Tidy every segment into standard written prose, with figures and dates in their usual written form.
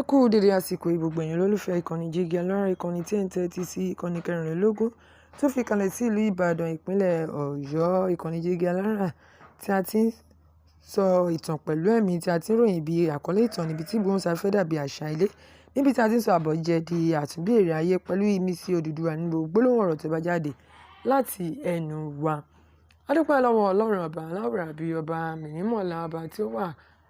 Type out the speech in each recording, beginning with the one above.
Ẹ kú dédé àsìkò yìí, gbogbo ẹ̀yin olólùfẹ́ ìkànnì Jígí Alárà, ìkànnì tí ẹ̀ ń tẹ́tí sí, ìkànnì 24 tó fi kalẹ̀ sí ìlú Ìbàdàn, ìpínlẹ̀ Ọ̀yọ́. Ìkànnì Jígí Alárà tí a ti ń sọ ìtàn pẹ̀lú ẹ̀mí, tí a ti ń ròyìn bí àkọlé ìtàn níbi tí ìgbóhùnsáfẹ́fẹ́ dàbí àṣà ilé, níbi tí a ti ń sọ àbọ̀jẹ di àtúnbí èrè ayé pẹ̀lú ìmísí Odùduwà nínú gbogbo gbólóhùn ọ̀rọ̀ tó bá jáde láti ẹnu wa. A dúpẹ́ lọ́wọ́ Ọlọ́run ọba aláwùrábí, ọba mìnímọ̀lá, ọba tí ó wà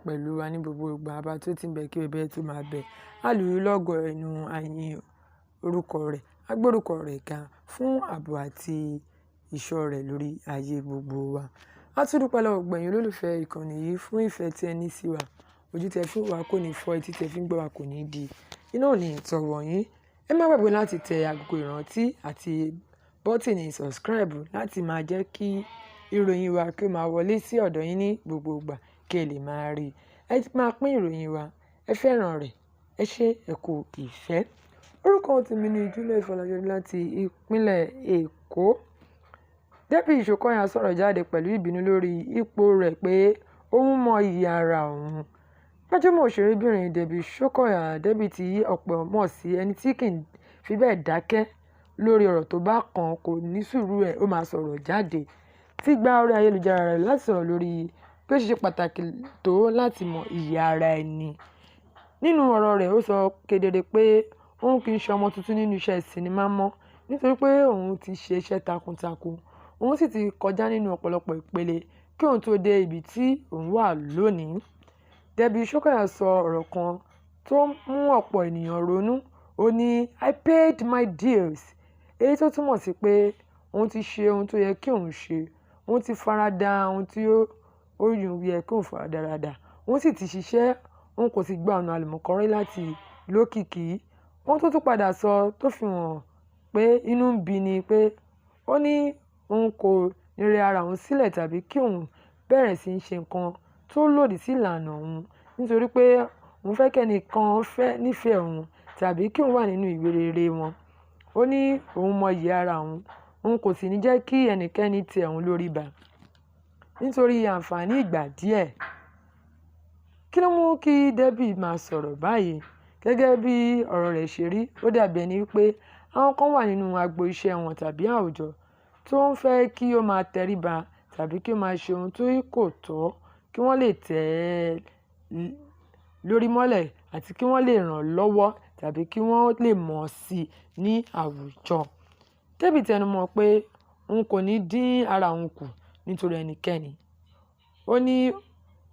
pẹ̀lú wa ní gbogbo ìgbà, ọba tó ti ń bẹ kí bẹbẹ tó máa bẹ. A lù ú lọ́gọ ẹnu, a yin orúkọ rẹ̀, a gbórúkọ rẹ̀ ga fún ààbò àti ìṣọ́ rẹ̀ lórí ayé gbogbo wa. A tún dúpẹ́ lọ́wọ́ gbogbo ẹ̀yin olólùfẹ́ ìkànnì yìí fún ìfẹ́ tí ẹ ní sí wa. Ojú tẹ fi ń wá kò ní fọ́, etí tẹ fi ń gbọ́ wa kò ní di. Iná ò ní tọwọ́ yín. Ẹ má gbàgbé láti tẹ agogo ìrántí àti bọ́tìnì subscribe láti máa jẹ́ kí ìròyìn wa kí ó máa wọlé sí ọ̀dọ̀ yín ní gbogbo ìgbà kí ẹ lè máa rí i. Ẹ máa pín ìròyìn wa, ẹ fẹ́ràn rẹ̀, ẹ ṣé, ẹ kú ìfẹ́. Orúkọ tèmi ni Juliet Fọláṣadé láti ìpínlẹ̀ Èkó. Debbie Shokoya sọ̀rọ̀ jáde pẹ̀lú ìbínú lórí ipò rẹ̀ pé òun mọ iyì ara òun. Gbajúmọ̀ òṣèrébìnrin Debbie Shokoya, Debbie tí ọ̀pọ̀ mọ̀ sí ẹni tí kì í fi bẹ́ẹ̀ dákẹ́ lórí ọ̀rọ̀ tó bá kàn kò ní sùúrù ẹ̀, ó máa sọ̀rọ̀ jáde, ti gba orí ayélujára rẹ̀ láti sọ̀rọ̀ lórí bí ó ṣe ṣe pàtàkì tó láti mọ iyì ara ẹni. Nínú ọ̀rọ̀ rẹ̀, ó sọ kedere pé òun kì í ṣe ọmọ tuntun nínú iṣẹ́ sinimá mọ́ nítorí pé òun ti ṣe iṣẹ́ takuntakun, òun sì ti kọjá nínú ọ̀pọ̀lọpọ̀ ìpele kí òun tó dé ibi tí òun wà lónìí. Debbie Shokoya sọ ọ̀rọ̀ kan tó mú ọ̀pọ̀ ènìyàn ronú. Ó ní, "I paid my dues," èyí tó túmọ̀ sí pé òun ti ṣe ohun tó yẹ kí òun ṣe, òun ti faradà ohun tí ó yẹ kí òun faradà, òun sì ti ṣiṣẹ́, òun kò sì gba ọ̀nà àlùmọ̀kọ́rọ́yí láti lókìkí. Ohun tó tún padà sọ tó fi hàn pé inú ń bí i ni pé ó ní òun kò ní rẹ ara òun sílẹ̀ tàbí kí òun bẹ̀rẹ̀ sí í ṣe nǹkan tó lòdì sí ìlànà òun nítorí pé òun fẹ́ kí ẹnìkan nífẹ̀ẹ́ òun tàbí kí òun wà nínú ìwé rere wọn. Ó ní òun mọ iyì ara òun, òun kò sì ní jẹ́ kí ẹnikẹ́ni tẹ òun lórí ba nítorí àǹfààní ìgbà díẹ̀. Kí ló mú kí Debbie máa sọ̀rọ̀ báyìí? Gẹ́gẹ́ bí ọ̀rọ̀ rẹ̀ ṣe rí, ó dàbí ẹni wípé àwọn kan wà nínú agbo iṣẹ́ wọn tàbí àwùjọ tó ń fẹ́ kí ó máa tẹríba tàbí kí ó máa ṣe ohun tí kò tọ́ kí wọ́n lè tẹ̀ ẹ́ lórí mọ́lẹ̀ àti kí wọ́n lè ràn án lọ́wọ́ tàbí kí wọ́n lè mọ̀ ọ́n sí ní àwùjọ. Debbie tẹnumọ́ pé òun kò ní dín ara òun kù nítorí ẹnikẹ́ni. Ó ní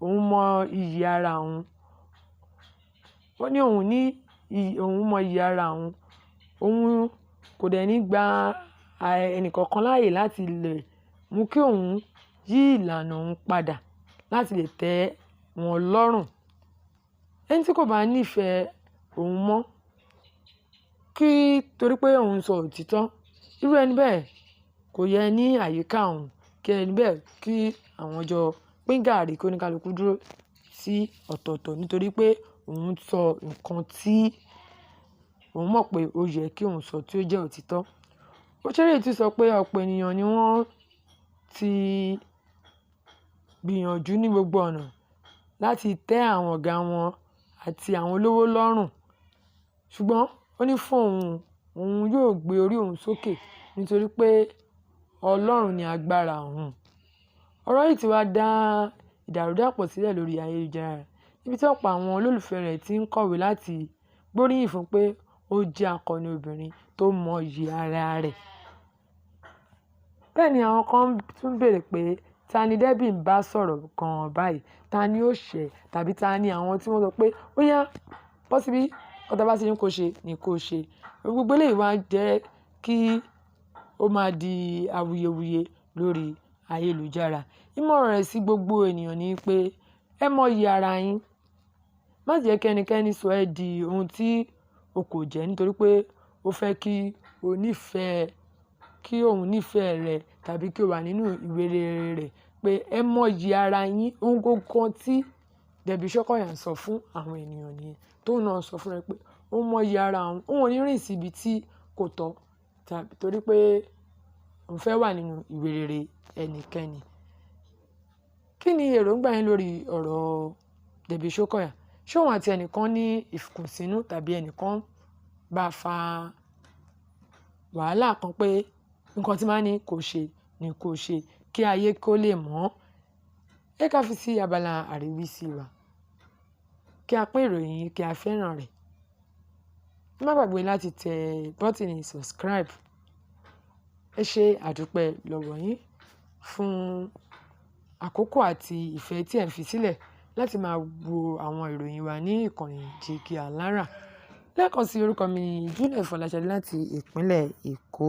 òun mọ iyì ara òun. Ó ní òun ní òun mọ iyì ara òun. Òun kò dẹ̀ ní gba ẹnì kankan láàyè láti lè mú kí òun yí ìlànà òun padà láti lè tẹ́ wọn lọ́rùn. Ẹni tí kò bá nífẹ̀ẹ́ òun mọ́ kí torí pé òun sọ òtítọ́, irú ẹni bẹ́ẹ̀ kò yẹ ní àyíká òun, kí ẹni bẹ́ẹ̀ kí àwọn jọ pín gààrí, kí oníkálukú dúró sí ọ̀tọ̀ọ̀tọ̀ nítorí pé òun sọ nǹkan tí òun mọ̀ pé ó yẹ kí òun sọ tí ó jẹ́ òtítọ́. Òṣèré yìí tún sọ pé ọ̀pọ̀ ènìyàn ni wọ́n ti gbìyànjú ní gbogbo ọ̀nà láti tẹ́ àwọn ọ̀gá wọn àti àwọn olówó lọ́rùn. Ṣùgbọ́n ó ní fún òun, òun yóò gbé orí òun sókè nítorí pé Ọlọ́run ni agbára òun. Ọ̀rọ̀ yìí ti wá dá ìdàrúdàpọ̀ sílẹ̀ lórí ayélujára níbi tí ọ̀pọ̀ àwọn olólùfẹ́ rẹ̀ ti ń kọ̀wé láti gbóríyìn fún pé ó jẹ́ akọni obìnrin tó mọ iyì ara rẹ̀. Bẹ́ẹ̀ ni àwọn kan tún béèrè pé ta ni Debbie ń bá sọ̀rọ̀ gan-an báyìí? Ta ni ó ṣẹ̀? Tàbí ta ni àwọn tí wọ́n sọ pé ó yá, bọ́ síbí, nǹkan tí a bá ti ní kó ṣe ni kó ṣe. Gbogbo eléyìí wá jẹ́ kí ó máa di awuyewuye lórí ayélujára. Ìmọ̀ràn rẹ̀ sí gbogbo ènìyàn ni pé ẹ mọ iyì ara yín. Má jẹ́ kí ẹnikẹ́ni sọ ẹ́ di ohun tí o kò jẹ́ nítorí pé ó fẹ́ kí o nífẹ̀ẹ́, kí òun nífẹ̀ẹ́ rẹ tàbí kí o wà nínú ìwé rere rẹ̀ pé ẹ mọ iyì ara yín. Ohun gbogbo tí Debbie Shokoya ń sọ fún àwọn ènìyàn nìyẹn. Tóun náà sọ fún ẹ pé ó mọ iyì ara òun, òun ò ní rìn sí ibi tí kò tọ́ tàbí torí pé òun fẹ́ wà nínú ìwé rere ẹnikẹ́ni. Kí ni èròǹgbà yín lórí ọ̀rọ̀ Debbie Shokoya? Ṣé òun àti ẹnìkan ní ìkùnsínú tàbí ẹnìkan bá fa wàhálà kan pé nǹkan tí máa ní kò ṣe ni kò ṣe kí ayé kó lè mọ̀? Ẹ ká fi sí abala àríwísí wa. Kí a pín ìròyìn yìí, kí a fẹ́ràn rẹ̀. Má gbàgbé láti tẹ bọ́tìnì subscribe. Ẹ ṣé àdúpẹ́ lọ́wọ́ yín fún àkókò àti ìfẹ́ tí ẹ̀ ń fi sílẹ̀ láti máa wo àwọn ìròyìn wa ní ìkànnì Jígí Alára. Lẹ́ẹ̀kan sí, orúkọ mi ni Juliet Fọláṣadé láti ìpínlẹ̀ Èkó.